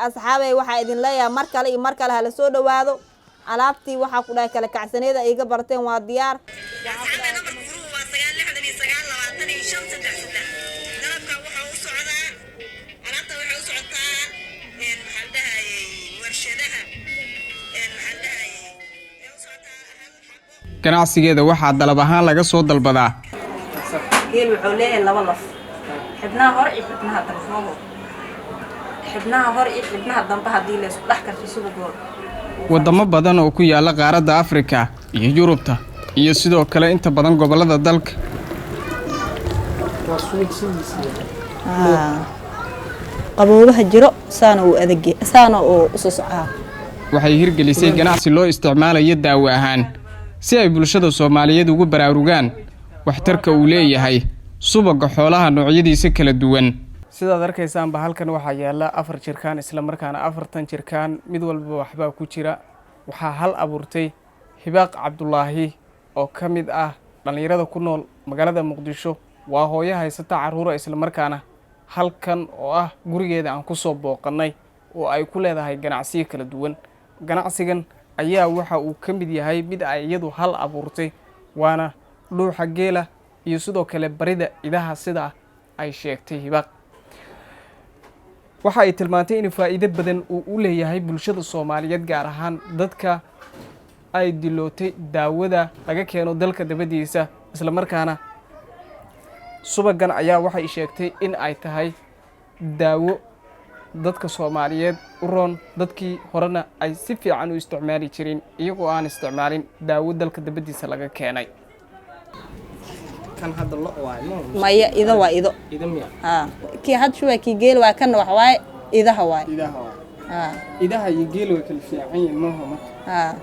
Asxaabay, waxaa idin leeyahay mar kale iyo mar kale hala soo dhawaado. Alaabtii waxaa ku dhahay kala kacsaneeda iga barteen waa diyaar. Asxaabta, nambarka furuhu waa 969 25 33. Dalabka wuxuu u socdaa, alaabta waxay u socotaa maxaa la dhahayay, warshadaha, maxaa la dhahayay, waxay u socotaa hal xabo. Ganacsigeeda waxaa dalab ahaan laga soo dalbadaa. Geel wuxuu leeyahay laba laf, xibnaha hore iyo xibnaha dambe. Xibnaha hore iyo xibnaha dambe haddii la isku dhex karto subagooda. Waddamo badan oo ku yaala qaaradda Afrika iyo Yurubta iyo sidoo kale inta badan gobollada dalka. Waa subag sidiisa. Qaboobaha jiro saana uu adag, saana oo usoo socaa. Waxay hirgelisay ganacsi loo isticmaalayo daawo ahaan si ay bulshada Soomaaliyeed ugu baraarugaan waxtarka uu leeyahay subagga xoolaha noocyadiisa kala duwan. Sidaad arkaysaanba, halkan waxaa yaalla afar jirkaan, islamarkaana afartan jirkaan mid walba waxbaa ku jira. Waxaa hal abuurtay Hibaaq Cabdulaahi oo ka mid ah dhallinyarada ku nool magaalada Muqdisho. Waa hooyo haysata carruura, islamarkaana halkan oo ah gurigeeda aan ku soo booqannay oo ay ku leedahay ganacsiyo kala duwan. Ganacsigan ayaa waxa uu ka mid yahay mid ay iyadu hal abuurtay, waana dhuuxa geela iyo sidoo kale barida idaha. Sida ay sheegtay Hibaaq, waxa ay tilmaantay in faa'iido badan uu u leeyahay bulshada Soomaaliyeed, gaar ahaan dadka ay dilootay daawada laga keeno dalka dabadiisa. Islamarkaana subagan ayaa waxay sheegtay in ay tahay daawo dadka Soomaaliyeed u roon, dadkii horena ay si fiican u isticmaali jirin iyagoo aan isticmaalin daawo dalka dabadiisa laga keenay. Kan hadda lo waay? Maya, ido waa ido. Ida miya? Haa, kii had shuwa kii geel waa, kanna wax waaye, idaha waay. Idaha waay. Haa. Idaha iyo geel way kala fiican yihiin maaha marka? Haa,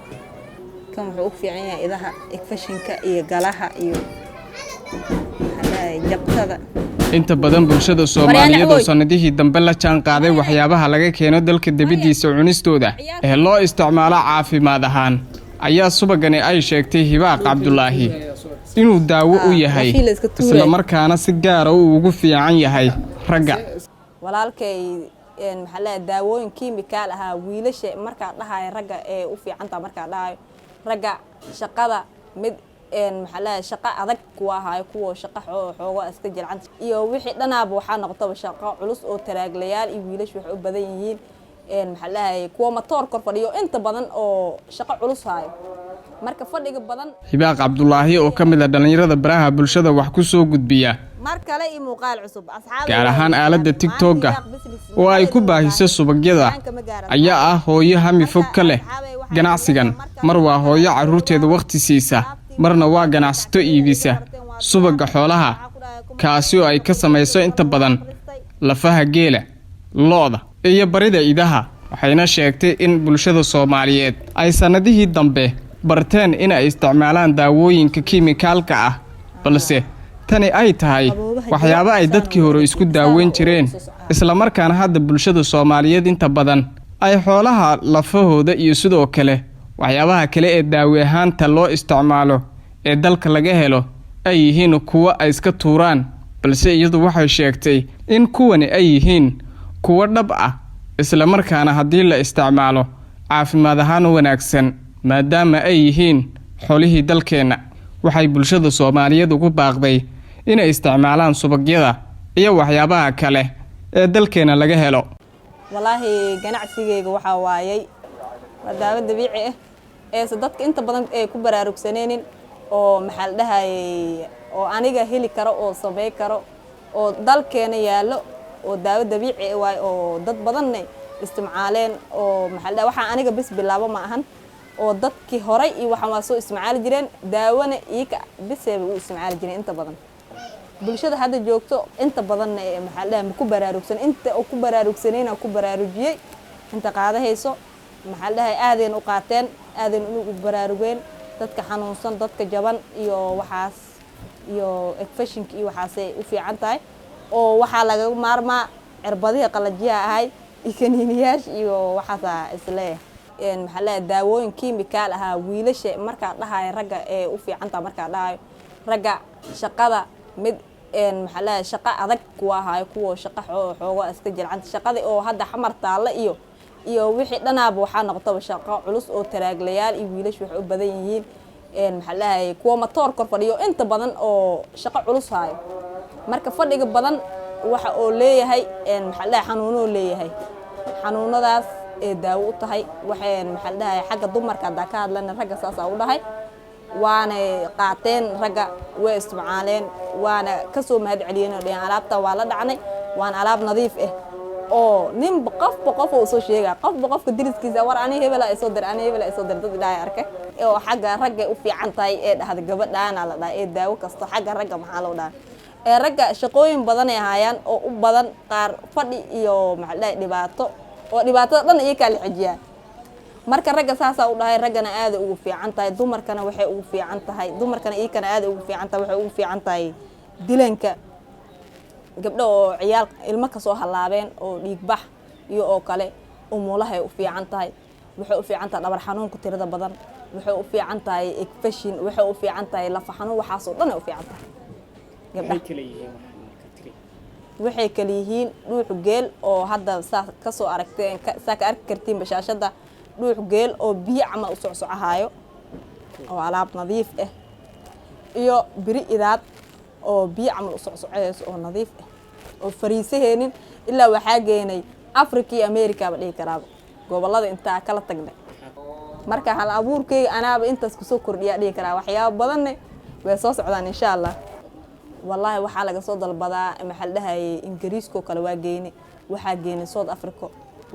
kan wuxuu u fiican yahay idaha, infectionka iyo galaha iyo maxaa dhahay, jabtada. Inta badan bulshada Soomaaliyeed oo sannadihii dambe la jaan qaaday waxyaabaha laga keeno dalka dibaddiisa cunistooda ee loo isticmaalo caafimaad ahaan ayaa subagani ay sheegtay Hibaaq Cabdulaahi inuu daawo u yahay, islamarkaana si gaara uu ugu fiican yahay ragga. Walaalkay, maxaa leeyahay, daawooyin kiimikaal ahaa wiilasha markaa dhahayo ragga ee u fiicantaa, markaa dhahayo ragga shaqada mid maxaa leeyahay, shaqo adag kuwa ahaayo, kuwa shaqo xoogo iska jilcanta iyo wixii dhanaaba waxaa noqotaba shaqo culus oo taraaglayaal iyo wiilasha waxay u badan yihiin maxaa leeyahay, kuwa matoor kor fadhiyo inta badan oo shaqo culus haayo, marka fadhiga badan. Hibaaq Cabdulaahi oo ka mid a dhallinyarada baraha bulshada wax ku soo gudbiya, Mar kale iyo muuqaal cusub, asxaab. gaar ahaan aaladda TikTok-ga oo ay ku baahiso subagyada, ayaa ah hooyo hami fog ka leh ganacsigan. Mar waa hooyo carruurteeda wakhti siisa, marna waa ganacsato iibisa subagga xoolaha, kaasi oo ay ka samayso inta badan lafaha geela, lo'da iyo barida idaha. Waxayna sheegtay in bulshada Soomaaliyeed ay sannadihii dambe barteen in ay isticmaalaan daawooyinka kiimikaalka ah, balse tani ay tahay waxyaabo ay dadkii hore isku daaweyn jireen, islamarkaana hadda bulshada Soomaaliyeed inta badan ay xoolaha lafahooda iyo sidoo kale waxyaabaha kale ee daawi ahaanta loo isticmaalo ee dalka laga helo ay yihiin kuwo ay iska tuuraan. Balse iyadu waxay sheegtay in kuwani ay yihiin kuwo dhab ah, islamarkaana haddii la isticmaalo caafimaad ahaan u wanaagsan, maadaama ay yihiin xolihii dalkeenna. Waxay bulshada Soomaaliyeed ugu baaqday inay isticmaalaan subagyada iyo waxyaabaha kale ee dalkeenna laga helo. Walaahi, ganacsigayga waxaa waayay waa daawo dabiici ah eese dadka inta badan ay ku baraarugsanaynin oo maxaa la dhahayay, oo aniga heli karo oo samey karo oo dalkeena yaallo oo daawo dabiici ah waay, oo dad badanna isticmaaleen, oo maxaa la dhahay, waxaa aniga bis bilaabo ma ahan, oo dadkii horay iyo waxaan waa soo isticmaali jireen, daawana iika biseeba u isticmaali jireen. Inta badan bulshada hadda joogto inta badanna ee maxaa la dhahay, ma ku baraarugsan. Inta oo ku baraarugsanayna ku baraarujiyey, inta qaadahayso maxaa la dhahay, aadeen u qaateen, aadeen ugu baraarugeen. Dadka xanuunsan, dadka jaban iyo waxaas iyo infectionka iyo waxaasay u fiican tahay, oo waxaa lagaga maarmaa cirbadihii qalajiyaha ahay iyo kaniiniyaasha iyo waxaasaa isleeyahay. Maxaa la dhahay, daawooyin kiimikaal ahaa wiilasha markaa dhahayo ragga ee u fiicantaa, markaa dhahayo ragga shaqada mid. Maxaa lahay, shaqo adag kuwa ahaayo, kuwa shaqo xoogo iska jilcanta. Shaqadii oo hadda Xamar taalla iyo wixii dhanaaba waxaa noqotaba shaqo culus oo taraaglayaal iyo wiilash waxay u badan yihiin, maxaa lahay, kuwa matoor kor fadhiyo inta badan oo shaqo culus haayo. Marka fadhiga badan waxa oo leeyahay, maxaa lahay, xanuunoo leeyahay. Xanuunadaas ee daawo u tahay waxay, maxaa dhahay, xagga dumarka haddaa ka hadlana, ragga saasaa u dhahay, waanay qaateen ragga, way isticmaaleen, waana kasoo mahad celiyeen oo dheheen alaabta waa la dhacnay, waana alaab nadiif ah oo ninba qofba qof uu soo sheega, qofba qofka diriskiisa, war ani hebela isoo dir, ani hebela isoo dir. Dad ilaahay arkay oo xagga ragga u fiican tahay ee dhahda gabadhaana la dhahay ee daawo kasto xagga ragga. Maxaa loo dhahay ee ragga shaqooyin badan ay hayaan oo u badan qaar fadhi iyo, maxaa la dhahay, dhibaato oo dhibaatada dhan iyakaa la xijiyaan. Marka ragga saasaa u dhahay, raggana aada ugu fiican tahay. Dumarkana waxay ugu fiican tahay, dumarkana iyakana aada ugu fiican tahay. Waxay ugu fiican tahay dilanka gabdho oo ciyaal ilmo kasoo halaabeen oo dhiigbax iyo oo kale, umulahay u fiican tahay. Waxay u fiican tahay dhabar xanuunka tirada badan, waxay u fiican tahay egfashin, waxay u fiican tahay lafa xanuun, waxaasoo dhan ay u fiican tahay gabdhaha. Maxay kala yihiin waxaan marka tiri? Waxay kala yihiin dhuux geel oo hadda saa kasoo aragteen, saa ka arki kartiin bashaashada, dhuux geel oo biyo camal u socsocahaayo oo alaab nadiif ah, iyo biri idaad oo biyo camal u socsocahayso oo nadiif ah oo fariisaheenin. Ilaa waxaa geenay Africa iyo Americaba dhihi karaaba, gobolada intaa kala tagnay. Marka hal abuurkeyga anaaba intaas kusoo kordhiyaa dhihi karaa. Waxyaabo badanne way soo socdaan, insha Allah. Wallaahi waxaa laga soo dalbadaa, maxaa la dhahayay, Ingiriiskoo kale waa geynay, waxaa geynay South Africa,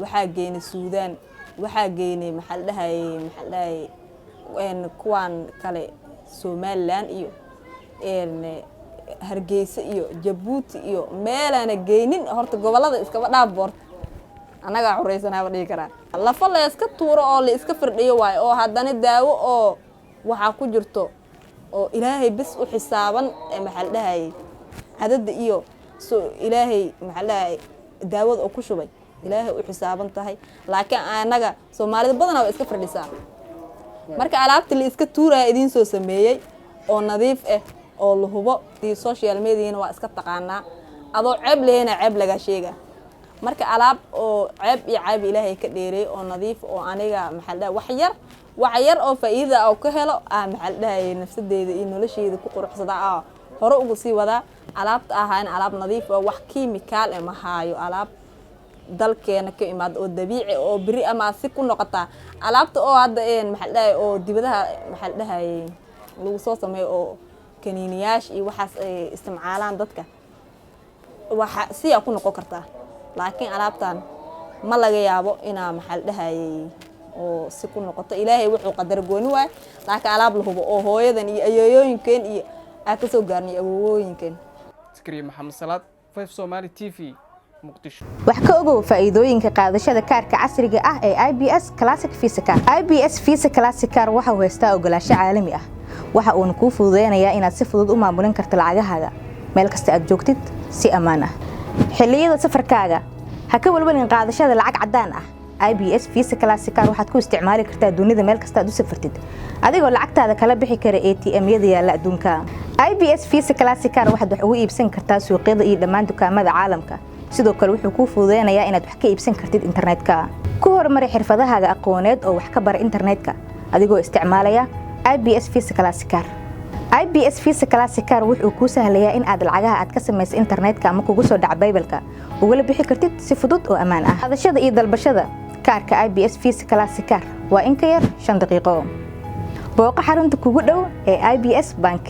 waxaa geynay Suudaan, waxaa geynay, maxaa la dhahayay, kuwaan kale, Somaliland iyo Hargeysa iyo Jabuuti iyo meelaana geynin. Horta gobolada iskaba dhaaf boorta, annagaa xureysanaaba dhihi karaa. Lafa la iska tuuro oo la iska firdhiyo waayo, oo haddana daawo oo waxaa ku jirto oo Ilaahay bis u xisaaban. Maxaa la dhahayay, cadada iyo so Ilaahay, maxaa la dhahayay, daawada oo ku shubay Ilaahay u xisaaban tahay. Laakiin anaga Soomaalida badanaa waa iska firdhisaa. Marka alaabta la iska tuuraya idiin soo sameeyey oo nadiif ah oo la hubo. Iyo social mediana waa iska taqaanaa, adoo ceeb lehena ceeb lagaa sheega. Marka alaab oo ceeb iyo ceeb Ilaahay ka dheereey oo nadiif oo aniga, maxaa la dhahay, wax yar, wax yar oo faa'iida oo ka helo maxaa la dhahay, nafsadeeda iyo nolosheeda ku quruxsada, hore ugu sii wadaa. Alaabta ahaana alaab nadiif oo wax kiimikaal eh ma haayo, alaab dalkeena ka imaada oo dabiici oo beri ama si ku noqotaa. Alaabta oo hadda maxaa la dhahay, oo dibadaha, maxaa la dhahay, lagu soo sameeyo oo kaniiniyaasha iyo waxaas ay isticmaalaan dadka, waxa siyaa ku noqon kartaa. Laakiin alaabtan ma laga yaabo inaa, maxaa la dhahayay, oo si ku noqoto. Ilaahay wuxuu qadar gooni waayo, laakiin alaab la hubo oo hooyadan iyo ayeeyooyinkeen iyo aa kasoo gaarnay, awowooyinkeen. Askariye Maxamed Salaad, 5 Somali TV, Muqdisho. Wax ka ogow faa'iidooyinka qaadashada kaarka casriga ah ee IBS Classic Visa Card. IBS Visa Classic Card waxa uu haystaa ogolaansho caalami ah, waxa uuna kuu fududeynayaa inaad si fudud u maamulin karto lacagahaaga meel kasta aad joogtid si ammaan ah. Xilliyada safarkaaga ha ka walwalin qaadashada lacag caddaan ah. IBS Visa Classic Card waxaad ku isticmaali kartaa dunida meel kasta aad u safartid, adigoo lacagtaada kala bixi kara ATM-yada yaalla adduunka. IBS Visa Classic Card waxaad wax ugu iibsan kartaa suuqyada iyo dhammaan dukaamada caalamka. Sidoo kale wuxuu kuu fududeynayaa inaad wax ka iibsan kartid internetka. Ku horumari xirfadahaaga aqooneed oo wax ka bara internetka adigoo isticmaalaya IBS Visa Classic Card. IBS Visa Classic Card wuxuu kuu sahlayaa in aad lacagaha aad ka samayso internetka ama kugu soo dhaca PayPal-ka ugala bixi kartid si fudud oo ammaan ah. Qaadashada iyo dalbashada kaarka IBS Visa Classic Card waa in ka yar 5 daqiiqo. Booqo xarunta kugu dhow ee IBS Bank.